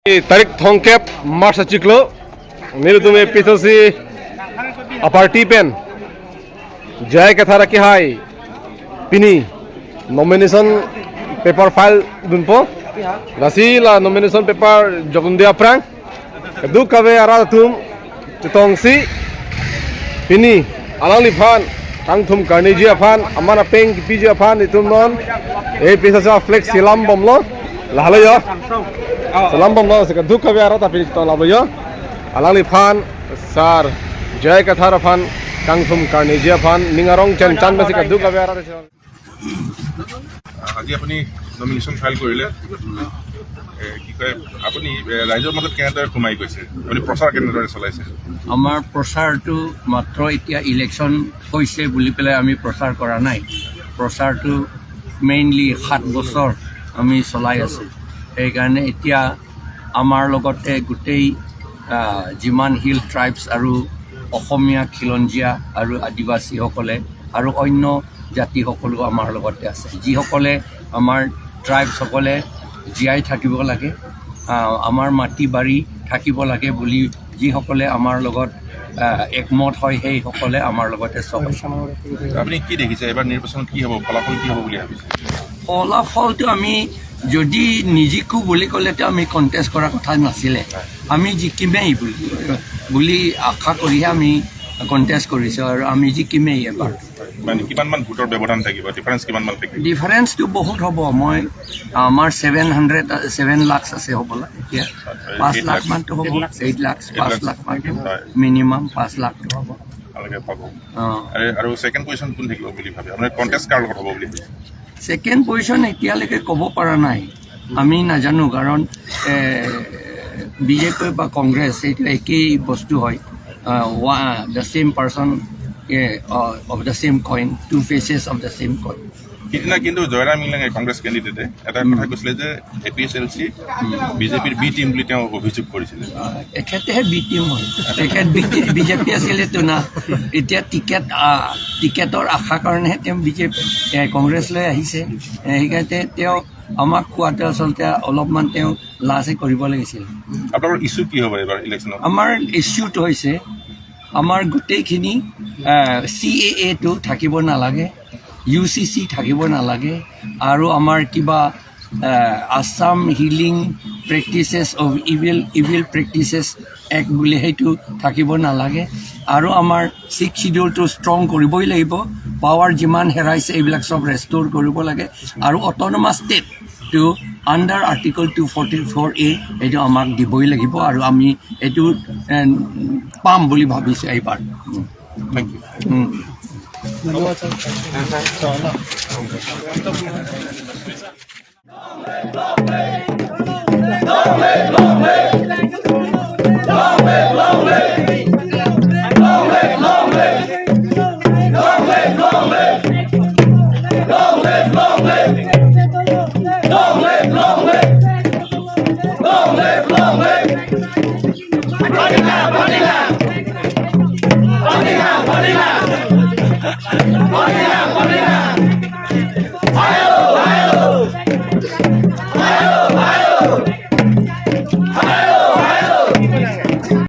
Tarik thongkep March achiklo nirudume pitosi aparty pen jai kathara ki hai pini nomination paper file dunpo rasila nomination paper jogundia prang dukabe aratum tongsi pini alangli phan kangthum karnijia phan amana peng pijia phan itum non ei pisasa flex silam bomlo lahalo salam bomlo se dukabe arata pini tong lablo alangli phan sar jai kathara phan kangthum karnijia phan ningarong chan chan basi dukabe arata. আজি আপুনি nomination file কৰিলে, কি কয় আপুনি ৰাইজৰ মাজত কেনেদৰে সোমাই গৈছে, আপুনি প্ৰচাৰ কেনেদৰে চলাইছে? আমাৰ প্ৰচাৰটো মাত্ৰ এতিয়া ইলেকশ্যন হৈছে বুলি পেলাই আমি প্ৰচাৰ কৰা নাই। প্ৰচাৰটো মেইনলি 7 বছৰ আমি চলাই আছোঁ। সেইকাৰণে এতিয়া আমাৰ লগতে গোটেই যিমান হিল ট্ৰাইবছ আৰু অসমীয়া খিলঞ্জীয়া আৰু আদিবাসীসকলে আৰু অন্য জাতিসকলো আমাৰ লগতে আছে। যিসকলে আমাৰ ট্ৰাইবছসকলে জীয়াই থাকিব লাগে, আমাৰ মাটি বাৰী থাকিব লাগে বুলি যিসকলে আমাৰ লগত একমত হয়, সেইসকলে আমাৰ লগতে চব আছে। আপুনি কি দেখিছে এইবাৰ নিৰ্বাচনত কি হ'ব, ফলাফল কি হ'ব বুলি ভাবিছে? ফলাফলটো আমি যদি নিজিকো বুলি ক'লেতো আমি কণ্টেষ্ট কৰাৰ কথা নাছিলে। আমি জিকিমেই বুলি আশা কৰিহে আমি কণ্টেষ্ট কৰিছোঁ আৰু আমি জিকিমেই এবাৰ। মানে কিমানমান ভোটৰ ব্যৱধান থাকিব, ডিফাৰেঞ্চ কিমানমান থাকিব? ডিফাৰেঞ্চটো বহুত হ'ব। মই আমাৰ 707 লাখছ আছে হ'বলা, এতিয়া 5 লাখ মানটো হ'ব, 8 লাখ, 5 লাখ মানটো মিনিমাম 5 লাখটো হ'ব। আপোনালোকে পাব? অঁ। আৰু ছেকেণ্ড পজিশ্যন কোন থাকিব বুলি ভাবে আপোনাৰ? কণ্টেষ্ট কাৰ লগত হ'ব বুলি ভাবে? ছেকেণ্ড পজিশ্যন এতিয়ালৈকে ক'ব পৰা নাই, আমি নাজানো। কাৰণ বিজেপি বা কংগ্ৰেছ এইটো একেই বস্তু হয়, the same person of the same coin, two faces of the same coin. সিদিনা কিন্তু জয়ৰাম ইংলাঙে, কংগ্ৰেছ কেণ্ডিডেটে এটা কথা কৈছিলে যে A P H L C বিজেপিৰ বি টিম বুলি তেওঁ অভিযোগ কৰিছিলে। তেখেতেহে বি টিম হয়। তেখেত বিজেপি আছিলেতো না, এতিয়া টিকেটৰ আশা কাৰণেহে তেওঁ বিজেপি কংগ্ৰেছলৈ আহিছে। সেইকাৰণে তেওঁ আমাক কোৱাটো আচলতে অলপমান তেওঁ লাজে কৰিব লাগিছিল। আপোনালোকৰ ইছ্যু কি হ'ব এইবাৰ ইলেকশ্যনত? আমাৰ ইছ্যুটো হৈছে আমাৰ গোটেইখিনি চি এ এটো থাকিব নালাগে, ইউ চি চি থাকিব নালাগে আৰু আমাৰ কিবা Assam Healing Practices of Evil Practices Act বুলি সেইটো থাকিব নালাগে আৰু আমাৰ ছিক্স চিডিউলটো ষ্ট্ৰং কৰিবই লাগিব। পাৱাৰ যিমান হেৰাইছে এইবিলাক চব ৰেষ্ট'ৰ কৰিব লাগে আৰু অট'নমাছ ষ্টেটটো আণ্ডাৰ আৰ্টিকল 244A এইটো আমাক দিবই লাগিব আৰু আমি এইটো পাম বুলি ভাবিছোঁ এইবাৰ। Thank you.